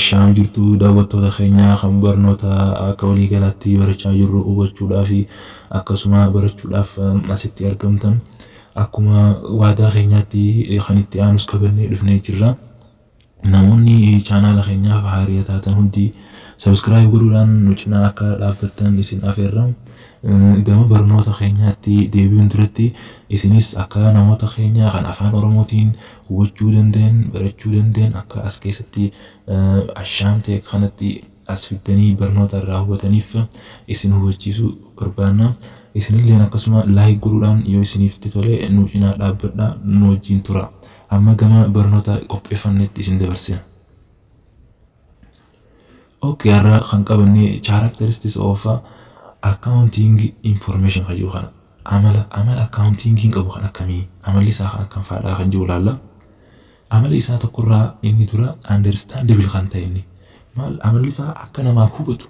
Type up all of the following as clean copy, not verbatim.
Ashaam jirtu daawwattoota keenya kan barnoota akka waliigalaatti barachaa jirru hubachuudhaa fi akkasuma barachuudhaaf asitti argamtan, akkuma waadaa keenyaatti kan itti aanus qabannee dhufnee jirra. Namoonni chaanaala keenyaaf haaraa taatan hundi subscribe godhuudhaan nu cinaa akka dhaabbattan isin afeerra. Gama barnoota keenyaatti deebi'uun duratti isinis akka namoota keenya kan afaan Oromootiin hubachuu danda'an, barachuu danda'an, akka as keessatti Ashaam ta'e kanatti as fiddanii barnoota irraa hubataniif isin hubachiisuu barbaanna. Isinilleen akkasuma like godhuudhaan yoo isiniif tole nu cinaa dhaabbadhaa, nu wajjin tura. Amma gama barnoota qopheeffannetti isin dabarsina. Okay, har'a kan qabanne characteristics of accounting information kan jiru kana, amala accounting qabu kan akkamii, amalli isaa kan akkam faadhaa kan jiru ilaalla. Amala isaa tokkorraa inni dura understandable kan ta'e, inni maal, amalli isaa akka namaaf hubatu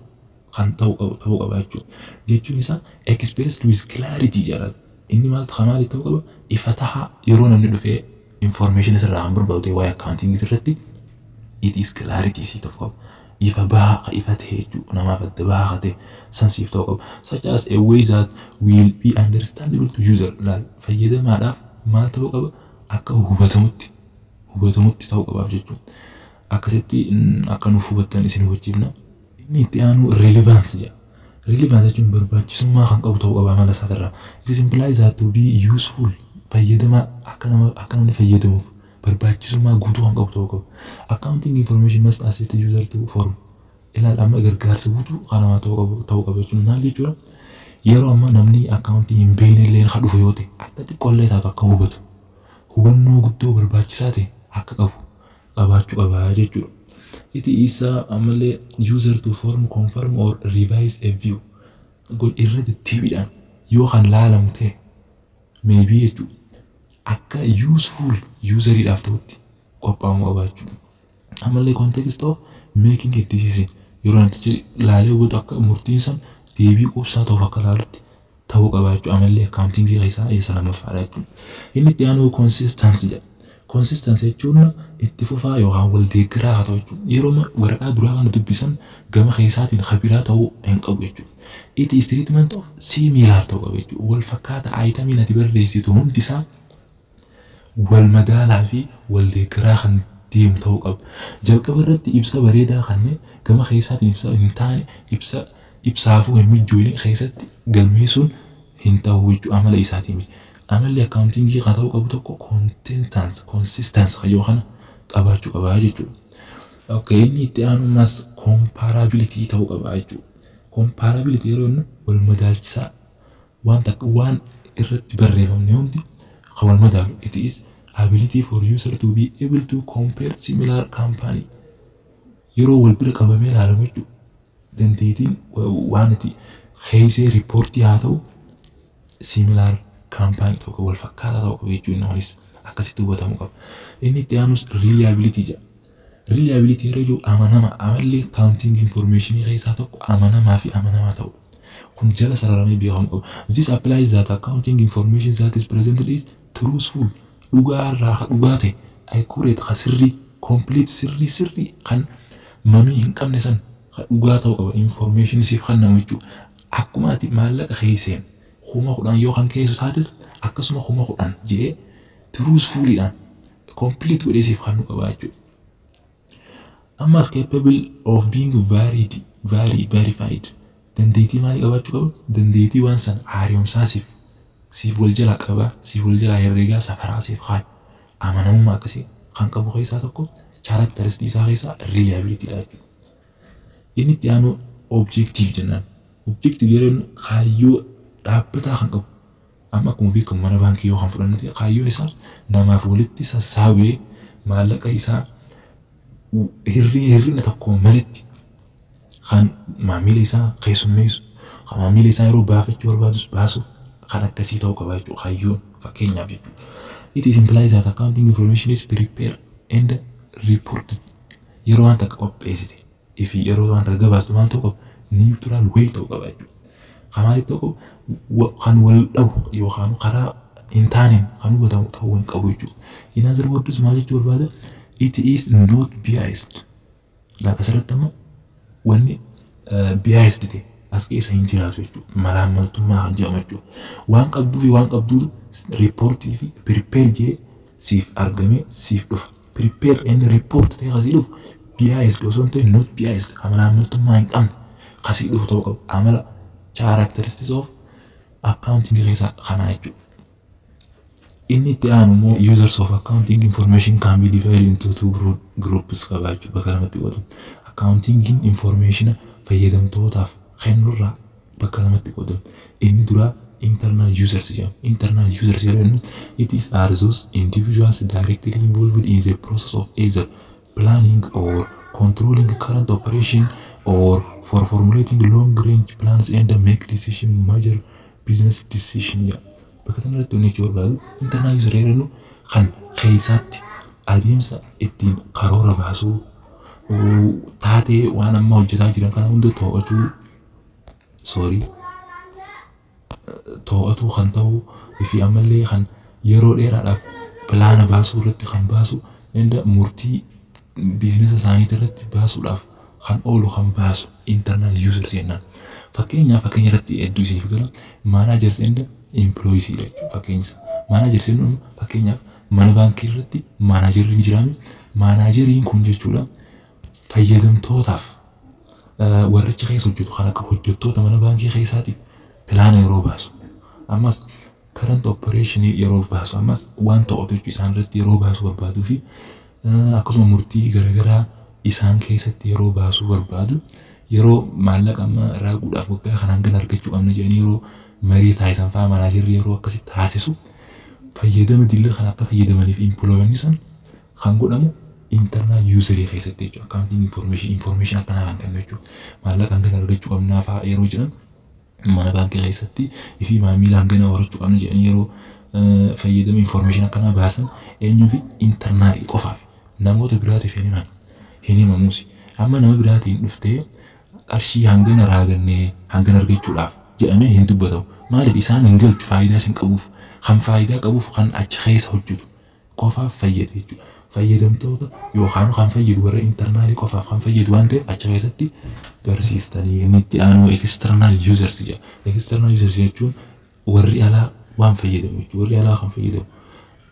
kan ta'u ta'uu qaba jechuudha. Jechuun isaa expressed with clarity jedha. Inni maal maali ta'uu qaba? Ifa tahaa yeroo namni dhufee information isarraa kan barbaadu ta'e waa'ee accounting irratti, it is clarity sii ta'uu qaba. Ifa bahaa, ifa ta'e jechuudha, namaaf adda bahaa ta'e san siif ta'uu qaba. Such as a way that will be understandable to user, laal, fayyadamaadhaaf maal ta'uu qaba? Akka hubatamutti ta'uu qabaaf jechuudha. Akkasitti akka nuuf hubattan isin hubachiifna. Inni itti aanu relevance jedha. Relevance jechuun barbaachisummaa kan qabu ta'uu qaba amala isaatirraa. It is implies that to be useful, fayyadamaa akka nama akka namni fayyadamuuf barbaachisummaa guutuu kan qabu ta'uu qaba. Accounting information must assist user to form. Ilaal, amma gargaarsa guutuu kan namaa ta'uu qaba jechuun maal jechuudha? Yeroo amma namni accounting hin beekne illee kan dhufu yoo ta'e, akka xiqqoollee taatu akka hubatu, hubannoo guddoo barbaachisaa ta'e akka qabu qabaachuu qaba jechuudha. It is ammallee user to form, confirm or revise a view, irra deddeebiidhaan yoo kan laalamu ta'e maybe jechuudha. Akka useful useriidhaaf ta'utti qophaa'uu qaba jechuudha. Ammallee context of making a decision, yeroo namtichi laalee hubatu akka murtiin san deebii quubsaa ta'uuf akka laalutti ta'uu qaba jechuudha. Amallee accountingii keessaa isa lammaffaadha jechuudha. Inni itti aanu consistency jedha. Consistency jechuun itti fufaa yookaan wal deeggaraa haa ta'u jechuudha. Yeroo waraqaa duraa kana dubbisan gama keessaatiin kabiraa ta'uu hin qabu jechuudha. It is treatment of similar ta'uu qaba jechuudha. Wal fakkaata, itemiin ati barreessitu hundisaa wal madaalaa fi wal deeggaraa kan deemu ta'uu qaba. Jalqaba irratti ibsa bareedaa kanneen gama keessaatiin ibsa hin taane, ibsa ibsaafuu hin mijoine keessatti galmeessuun hin ta'u jechuudha, amala isaatiin miti. Amalli accountingii kan ta'uu qabu tokko consistency kan yoo kana qabaachuu qaba jechuudha. Okay, inni itti aanu ammas comparability ta'uu qaba jechuudha. Comparability yeroo inni wal madaalchisaa, waan takka waan irratti barreeffamne hundi kan wal madaalu. It is ability for user to be able to compare similar company, yeroo wal bira qabamee ilaalamu jechuudha. Dandeettiin waan itti keessee reportii haa ta'u, similar company tokko wal fakkaataa ta'uu qaba jechuudha, inni kunis akkasitti hubatamuu qaba. Inni itti aanus reliability jedha. Reliability yeroo jiru amanama, amalli accounting information keessaa tokko amanamaa fi amanamaa ta'u. Kun jala sararamee beekamuu qaba. This applies that accounting information that is presented is truthful, dhugaa irraa dhugaa ta'e, accurate ka sirrii, complete sirrii sirrii kan mamii hin qabne san kan dhugaa ta'uu qaba information siif kennamu jechuudha. Akkuma ati maallaqa keesseen 10,000 yoo kan keessu taates, akkasuma 10,000 jedhee truthfullyidhaan complete godhee siif kennuu qaba jechuudha. Ammas capable of being varied, very verified, dandeettii maalii qabaachuu qaba? Dandeettii waan sana haaromsaa siif wal jalaa qabaa, siif wal jalaa herreegaa safaraa siif kaayu. Amanamummaa akkasii kan qabu keessaa tokko characteristic isaa keessaa reliability dha jechuudha. Inni itti aanu objective jennaan. Objective yeroo jennu kaayyoo dhaabbataa kan qabu. Amma akkuma beekamu mana baankii yoo kan fudhannu ta'e, kaayyoon isaa namaaf walitti sassaabee maallaqa isaa hir'ina tokko maletti kan maamila isaa keessummeessu, kan maamila isaa yeroo baafachuu barbaadus baasuuf kan akkasii ta'uu qaba jechuudha kaayyoon fakkeenyaaf jechuudha. It is implies that accounting information is prepared and reported, yeroo waan takka qopheessite fi yeroo waan takka gabaastu maal ta'uu qaba? Neutral way ta'uu qaba jechuudha. Kan maaliif ta'uu qabu? Kan wal dhabu yookaan karaa hin taaneen kan hubatamu ta'uu hin qabu jechuudha. In other words, maal jechuu barbaada? It is not biased. Asirratti amma wanni biased ta'e as keessa hin jiraatu jechuudha. Malaammaltummaa kan jedhamu jechuudha. Waan qabduu fi waan qabduutu reportii fi prepare jee siif argamee siif dhufa. Prepare inni report ta'e kasii dhufu biased osoo hin ta'in not biased, malaammaltummaa hin qabne kasii dhufu ta'uu qaba. Amala characteristics of accounting keessaa kanaa jechuudha. Inni itti aanu immoo users of accounting information can be divided into two broad groups qaba jechuudha, bakka lamatti qoodamu. Accounting information fayyadamtootaaf kennurraa bakka lamatti qoodamu. Inni duraa internal users jedhama. Internal users yeroo jennu, it is are those individuals directly involved in the process of either planning or controlling current operation or for formulating long range plans and make decision, major business decision jedha. Bakka kanarratti wanni jechuu barbaadu, internal user yeroo jennu kan keessaatti adeemsa ittiin karoora baasuu, taatee waan amma hojjetaa jiran kana hunda to'atuu, sorry, to'atuu kan ta'uu fi ammallee kan yeroo dheeraadhaaf plana baasuu irratti kan baasu, inda murtii businessa isaanii irratti baasuudhaaf kan oolu kan baasu internal users jennaan. Fakkeenyaaf, fakkeenya irratti hedduu isiniif gala, managers and employees dha jechuudha fakkeenya isaa. Managers jennuun fakkeenyaaf mana baankii irratti managerri ni jiraami. Manageriin kun jechuudha fayyadamtootaaf, warrichi keessa hojjetu kan akka hojjettoota mana baankii keessaatiif plana yeroo baasu, ammas current operation yeroo baasu, ammas waan to'atu jechuu isaan irratti yeroo baasuu barbaaduu fi akkasuma murtii garaagaraa isaan keessatti yeroo baasuu barbaadu, yeroo maallaqa amma raaguudhaaf waggaa kanaan gana argachuu qabna jedhanii yeroo marii taasisan fa'aa, managerri yeroo akkasitti taasisu, fayyadama dilla kan akka fayyadamaniif employeonni san kan godhamu internal userii keessatti jechuudha. Accounting information akkanaa kan kennu jechuudha. Maallaqa hangana argachuu qabnaa fa'aa yeroo jedhan mana baankii keessatti fi maamila hangana horachuu qabna jedhanii yeroo fayyadama information akkanaa baasan eenyuu fi internal qofaaf, namoota biraatiif hin himan, hin himamuusi. Amma nama biraatiin dhuftee qarshii hangana raagannee hangana argachuudhaaf jedhamee hin dubbatamu. Maaliif? Isaan hin galchu, faayidaa hin qabuuf. Kan faayidaa qabuuf kan achi keessa hojjetu qofaaf fayyada jechuudha. Fayyadamtoota yookaan kan fayyadu warra internalii qofaaf kan fayyadu waan ta'eef achi keessatti barsiiftanii. Inni itti aanu external users jedha. External users jechuun warri alaa waan fayyadamu jechuudha. Warri alaa kan fayyadamu.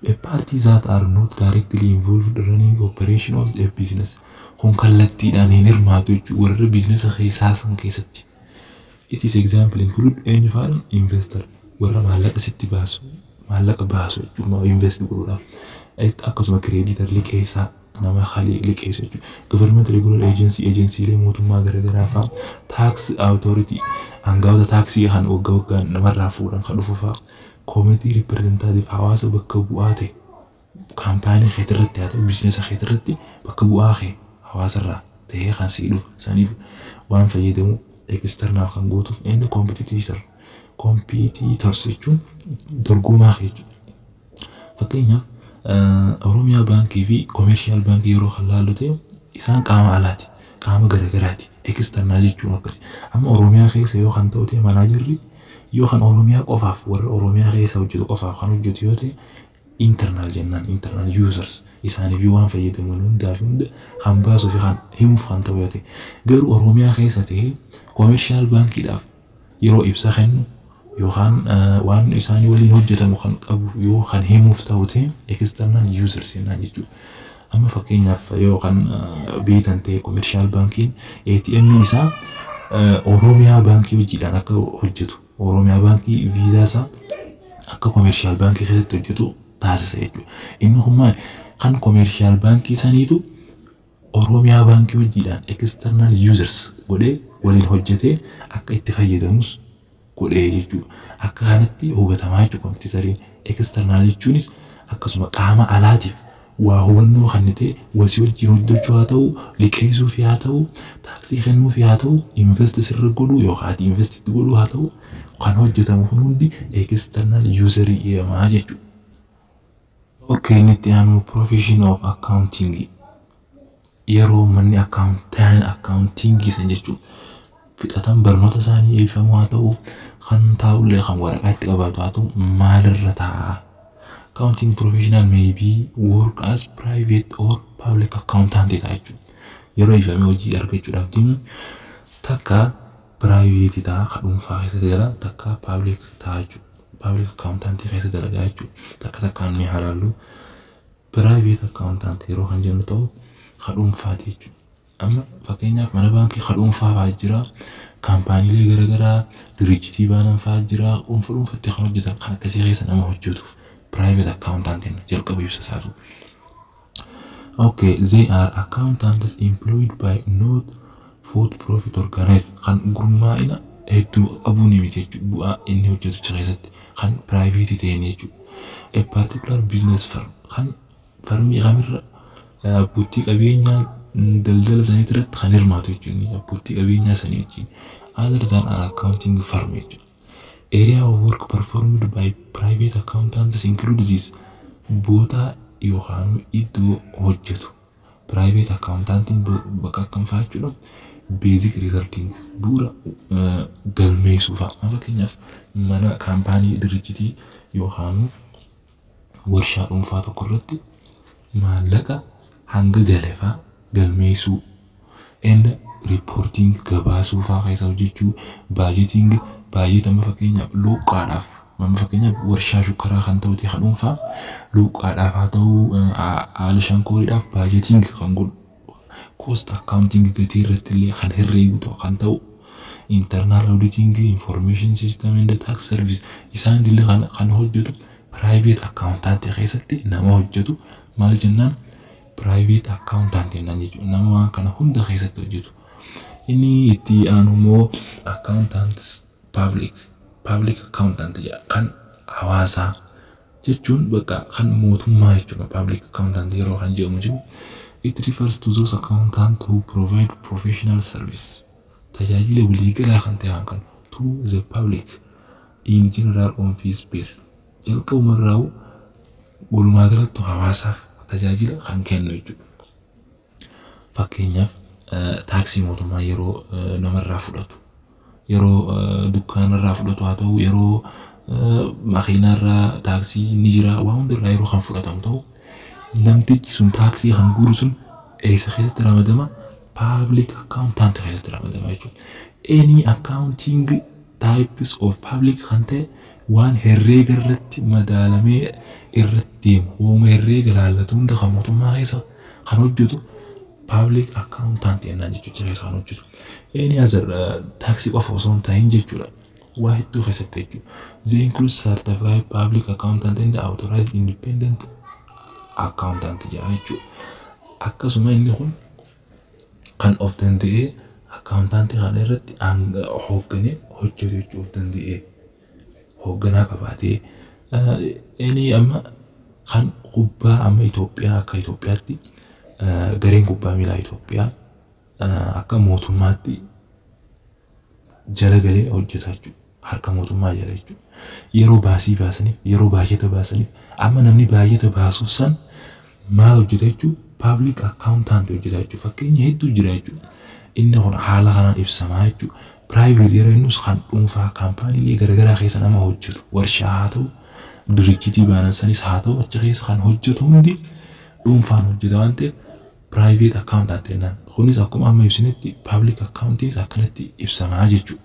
A parties that are not directly involved running operation of a business. Kun kallattiidhaan hin hirmaatu jechuudha warri businessa keessaa san keessatti. It is example include eenyu faadha? Investor, warra maallaqa sitti baasu, maallaqa baasu jechuudha invest godhuudhaaf. Akkasuma creditor, liqeessaa, nama liqeessu jechuudha. Government regular agency, agencylee mootummaa garaagaraa fa'a, tax authority, aangawoota taaksii kan waggaa waggaan namarraa fuudhan kan dhufu fa'a, community representative, hawaasa bakka bu'aa ta'e company keetirratti haa ta'u businessa keetirratti bakka bu'aa kee hawaasarraa ta'ee kan sii dhufu saniif waan fayyadamu external kan gootuuf. Inni competitors jechuun dorgomaa jechuudha. Fakkeenyaaf, Oromiyaa Baankii fi Commercial Baankii yeroo kan laallu ta'e isaan qaama alaati. Qaama garaagaraati. External jechuun akkasi. Amma Oromiyaa keessa yoo kan ta'u ta'e, managerri yoo kan Oromiyaa qofaaf, warra Oromiyaa keessa hojjetu qofaaf kan hojjetu yoo ta'e, internal jennaan. Internal users isaaniif yoo waan fayyadaman hundaa fi hunda kan baasuu fi kan himuuf kan ta'u yoo ta'e, garuu Oromiyaa keessa ta'e Commercial Baankiidhaaf yeroo ibsa kennu yookaan waan isaanii waliin hojjetamu kan qabu yoo kan himuuf ta'u ta'e external users jennaan jechuudha. Amma fakkeenyaaf yoo kan beektan ta'e, Commercial Baankiin ATM isaa Oromiyaa Baankii hojiidhaan akka hojjetu, Oromiyaa Baankii Visa isaa akka Commercial Baankii keessatti hojjetu taasisa jechuudha. Inni kun maali? Kan Commercial Baankii saniitu Oromiyaa Baankii hojiidhaan external users godhee waliin hojjetee akka itti fayyadamus godhee jechuudha. Akka kanatti hubatamaa jechuudha competitoriin. External jechuunis akkasuma qaama alaatiif waa hubannoo kan ta'e wasii wajjin hojjechuu haa ta'u, liqeessuuf haa ta'u, taaksii kennuuf haa ta'u, invest sirra godhuu yookaan ati invest itti godhuu haa ta'u, kan hojjetamu kun hundi external userii jedhama jechuudha. Okay, inni itti aanu profession of accounting, yeroo manni accountingii san jechuudha. Fixatan barnoota isaanii eebbifamoo haa ta'u, kan taa'ullee kan waraqaa itti qabaatu haa ta'u, maalirra taa'a? Accounting professional may be work as private or public accountant ta'a jechuudha. Yeroo eebbifamee hojii argachuudhaaf deemu takka private ta'a, kan dhuunfaa keessa gala, takka public ta'a jechuudha. Public accountant keessa dalagaa jechuudha. Takka takkaan ni halaallu. Private accountant yeroo kan jennu ta'u kan dhuunfaati jechuudha. Amma fakkeenyaaf mana baankii kan dhuunfaa fa'aa jira. Kaampaaniilee garaagaraa dirijjitii baanan fa'aa jira. Dhuunfa dhuunfatti kan hojjetan kan akkasii keessa nama hojjetuuf private accountant jalqaba ibsa isaatu. Okay, they are accountants employed by not for profit organized kan gurmaa'ina hedduu qabuun miti jechuudha. Bu'aa inni hojjetu keessatti kan private ta'een jechuudha. A particular business firm kan firmii kamirra abbootii qabeenyaa daldala sanii irratti kan hirmaatu jechuudha. Abbootii qabeenyaa sanii wajjin other than an accounting firm jechuudha. Area of work performed by private accountants include this boota yookaan iddoo hojjetu. Private accountantiin bakka akkam fa'aa jechuudha. Basic recording bu'uura galmeessuu fa'a. Fakkeenyaaf mana kaampaanii dirijjitii yookaan warshaa dhuunfaa tokko irratti maallaqa hanga gale fa'aa galmeessuu and reporting gabaasuu fa'aa keessa hojjechuu, budgeting baay'ee. Amma fakkeenyaaf luuqqaadhaaf, amma fakkeenyaaf warshaa shukkaraa kan ta'u ta'e kan dhuunfaa luuqqaadhaaf haa ta'u, haala shankooriidhaaf budgeting kan godhu, cost accounting gatii irratti illee kan herreegu kan ta'u, internal auditing, information system and tax service isaan illee kan hojjetu private accountant keessatti nama hojjetu maal jennaan? Private accountant jennaan jechuudha. Nama waan kana hunda keessatti hojjetu. Inni itti aanu immoo accountant public accountant jedha. Kan hawaasaa jechuun bakka kan mootummaa jechuudha. Public accountant yeroo kan jedhamu jiru, it refers to those accountant who provide professional service tajaajila waliigalaa kan ta'e kan to the public in general on fees base jalqabumarraa walumaa galatti hawaasaaf tajaajila kan kennu jechuudha. Fakkeenyaaf taaksii mootummaa yeroo namarraa fudhatu, yeroo dukkaanarraa fudhatu haa ta'u, yeroo makiinarraa taaksii ni jira, waa hundarraa yeroo kan fudhatamu ta'u, namtichi sun taaksii kan guuru sun eessa keessatti ramadama? Public accountant keessatti ramadama jechuudha. Any accounting types of public kan ta'e waan herreega irratti madaalamee irratti deemu, wooma herreega laallatu hunda kan mootummaa keessa kan hojjetu public accountant jennaan jechuudha keessa kan hojjetu. Any other taaksii qofa osoo hin ta'in jechuudha. Waa hedduu keessatti jechuudha. They include certified public accountant and authorized independent accountant jedha jechuudha. Akkasuma inni kun kan of danda'ee accountantii kana irratti hoogganee hojjetu jechuudha, of danda'ee hoogganaa qabaatee. Inni amma kan kubbaa amma Itoophiyaa, akka Itoophiyaatti gareen kubbaa miilaa Itoophiyaa akka mootummaatti jala galee hojjeta jechuudha. Harka mootummaa jala jechuudha. Yeroo baasii baasaniif, yeroo baajata baasaniif, amma namni baajata baasuuf san maal hojjeta jechuudha? Public accountant hojjeta jechuudha. Fakkeenya hedduu jira jechuudha. Inni kun haala kanaan ibsamaa jechuudha. Private yeroo innus kan dhuunfaa kaampaaniilee garaagaraa keessa nama hojjetu, warshaa haa ta'u, dirijjitii baanan sanis haa ta'u, achi keessa kan hojjetu hundi dhuunfaan hojjeta waan ta'eef private accountant jennaan. Kunis akkuma amma ibsinetti public accounting akkanatti ibsamaa jechuudha.